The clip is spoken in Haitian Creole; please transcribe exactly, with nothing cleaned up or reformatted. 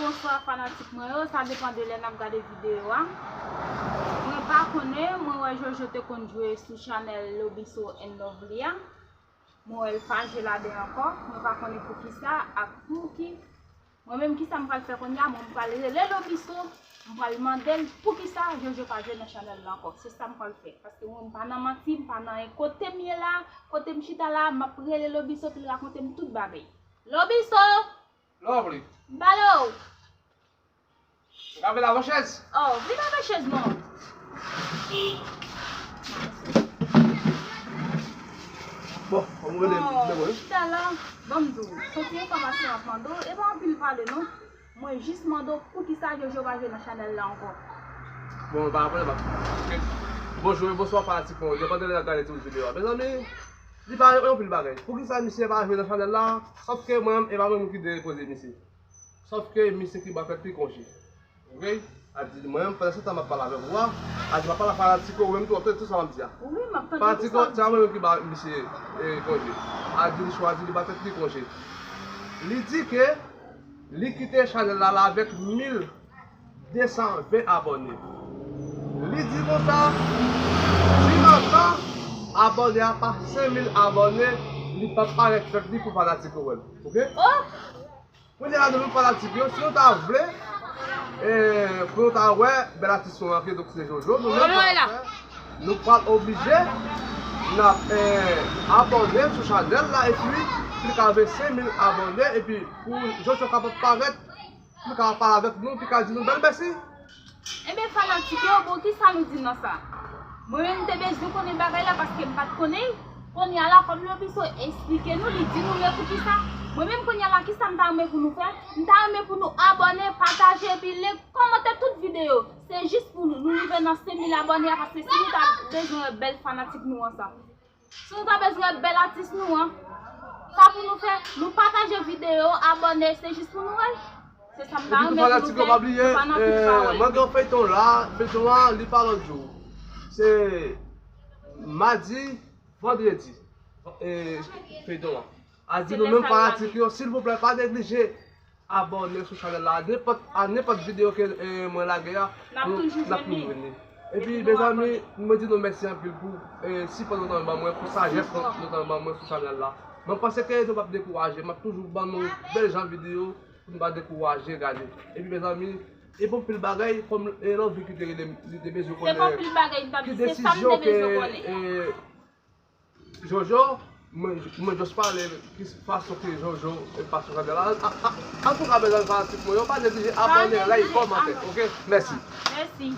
Bonswa fanatik mwen yo, sa depann de lè n ap gade videyo a. Mwen pa konnen, mwen wè Jojo te konn jwe sou chanèl Lobiso and Lovely a. Mwen wè l pa jwe ladan ankò, mwen pa konnen poukisa ak pouki. Mwen menm kisa m pral fè kounye a, mwen m pral rele Lobiso, m pral mande l poukisa Jojo pa jwe nan chanèl la ankò. Se sa m pral fè. Paske mwen m pa nan manti, m pa nan anyen. Kote m ye la, kote m chita la, m ap rele Lobiso pou l rakonte m tout bagay. Lobiso! Lovely. M pale w. Ou ka vin avè chèz? Oh, vin avè chèz non. Bon, kòm ou vle, oh, de mwen. Chita la, ban m di w, se ti enfòmasyon ap mande w, e pa anpil pale non. Mwen jis mande w poukisa Jojo pa jwe nan chanèl la ankò. Bon, pa pwoblèm. Ok. Bonjou e bonswa fanatik mwen. Depann de lè n ap gade ti videyo a. Mezanmi, li pa yon pil bagay. Poukisa misye pa jwe nan chanèl la? Sòf ke mwen menm, e pa mwen menm ki depoze misye. Sòf ke misye ki ba tèt li konje. Ok? A di mwen menm, pandan se tan m ap pale avèk ou a, a di m ap pale ak fanatik yo, ou menm tou w ap tande tout sa m ap di a. Wi, m ap tande tout sa w ap di. Fanatik yo, se mwen menm ki ba misye, eh, konje. A di li chwazi, li ba tèt li konje. Li di ke li kite chanèl la, la avèk mil de san ven abòne. Li di konsa, si nan tan abòne a pa senk mil abòne, li p ap parèt tèt li pou fanatik yo wè l. Ok? Oh! Kounye a nou menm fanatik yo, si nou ta vle, eh, pou nou ta wè bèl atis nou an ki donk se Jojo, nou menm fè, nou pral oblije n ap, eh, abòne sou chanèl la epi pou li ka rive senk mil abòne epi pou Jojo kapab parèt, pou li ka pale avèk nou, pou li ka di nou bèl mèsi. Ebyen fanatik yo, bon kisa nou di nan sa? Mwen menm m te bezwen konnen bagay la paske m pa t konnen. Kounye a la, kòm Lobiso esplike nou, li di nou men poukisa. Mwen menm kounye a la, kisa m ta renmen pou nou fè? M ta renmen pou nou abòne, pataje, epi like, kòmante tout videyo. Se jis pou nou, nou rive nan senk mil abòne a, paske si nou ta bezwen wè bèl fanatik nou an sa. Si nou ta bezwen wè bèl atis nou an, sa pou nou fè, nou pataje videyo, abòne, se jis pou nou wè l. Se sa m ta renmen pou nou fè, nou pa nan pil pawòl. Mwen gen yon feyton la, feyton an, li pa lòt jou. Se madi, vandredi, eh, feyton an. A di nou menm fanatik yo, silvouplè, pa neglije abòne sou chanèl la. Nenpòt, a nenpòt videyo ke, eh, mwen lage a, n ap toujou jwenn li. Epi, mezanmi, mwen di nou mèsi anpil pou, eh, sipò nou t ann ban mwen, pou sajès nou t ann ban mwen sou chanèl la. Mwen panse ke nou p ap dekouraje. M ap toujou ban nou bèl jan videyo pou nou pa dekouraje gade. Epi, mezanmi, e pa anpil bagay, kòm, eh, Lovely ki te rele m, li te bezwen konnen ki desizyon ke, eh, Jojo, mwen, mwen just pale ki fason ke Jojo, eh, pase chanèl la. A, a, antouka, mezanmi, fanatik mwen yo, pa neglije abòne, like, kòmante, ok? Mèsi. Mèsi.